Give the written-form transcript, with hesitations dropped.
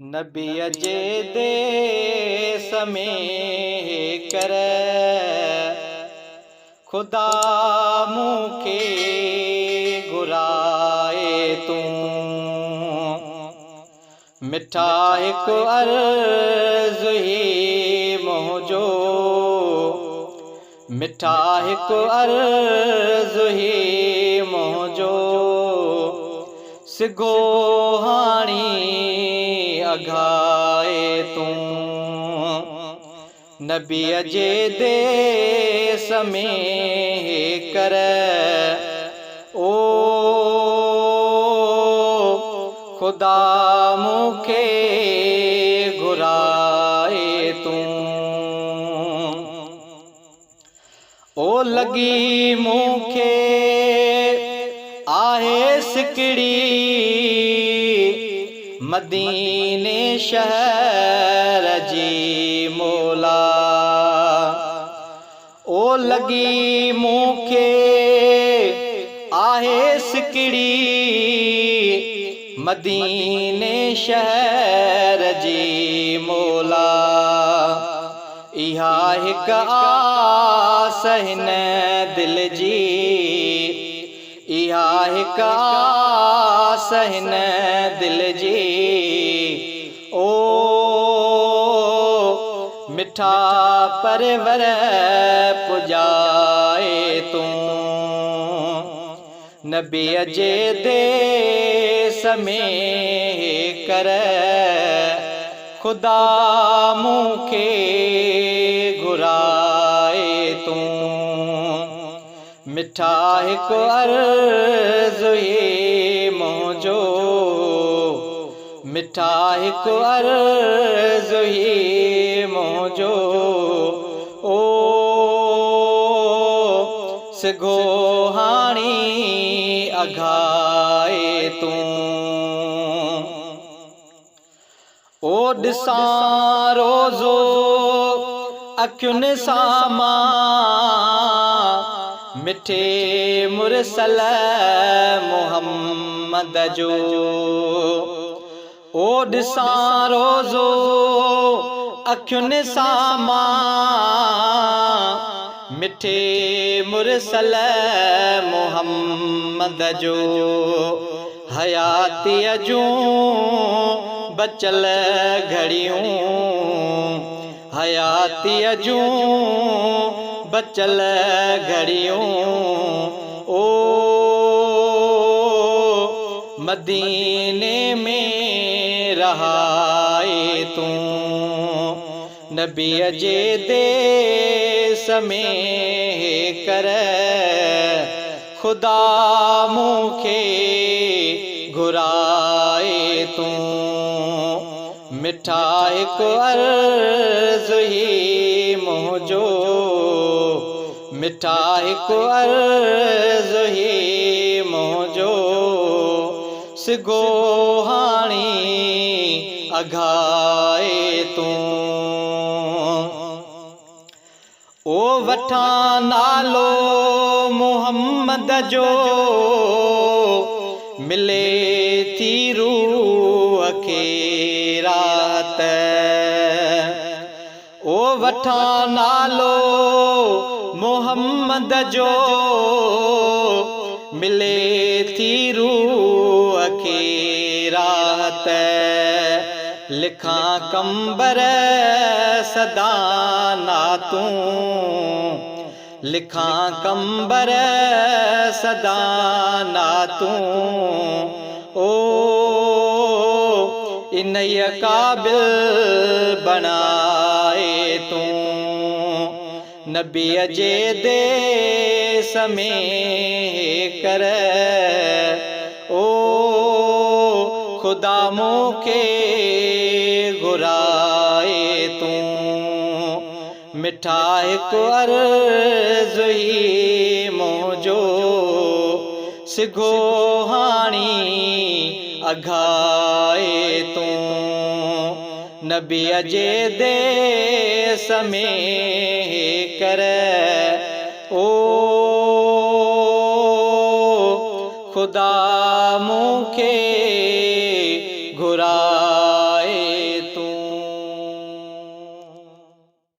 نبيء جي ديس ۾ هيڪر خدا مون کي گهرائي تون. مٺا هڪ عرض هي منهنجو، مٺا هڪ عرض هي منهنجو، سگهو هاڻي اگهائي تون. نبيء جي ديس ۾ هيڪر او خدا مون کي گهرائي تون. او لڳي مون کي آهي سڪڙي مديني شهر جي مولا. او لڳي مون کي آهي سڪڙي مديني شهر جي مولا. اها هڪ آس هن دل جي، اها هڪ آس هن دل جي، او مٺا پرور پڄائي تون. نبيء جي ديس ۾ هيڪر خدا مون کي گهرائي تون. مٺا هڪ عرض هي منهنجو، مٺا هڪ عرض هي منهنجو، او سگهو هاڻي اگهائي تون. او ڏسان روزو اکين سان مان مٺي مرسل محمد جو. او ڏسان روزو اکين سان مان مٺي مرسل محمد جو. حياتيء جون بچل گهڙيون، حياتيء جون بچل گهڙيون، او مديني ۾ رهائي تون. نبيء جي ديس ۾ هيڪر خدا مون کي گهرائي تون. مٺا هڪ عرض هي منهنجو، مٺا هڪ عرض هي منهنجو، سگهو هاڻي اگهائي تون. او وٺان نالو محمد جو، ملي ٿي روح کي راحت. او وٺان نالو محمد جو، ملي ٿي روح کي راحت. لکان قمبر سدا نعتون، لکان قمبر سدا نعتون، او انهيء قابل بڻائي تون. نبيء جي ديس ۾ هيڪر او خدا مون کي گهرائي تون. مٺا هڪ عرض هي منهنجو، سگهو هاڻي اگهائي تون. نبيء جي ديس ۾ هيڪر او خدا مون کي.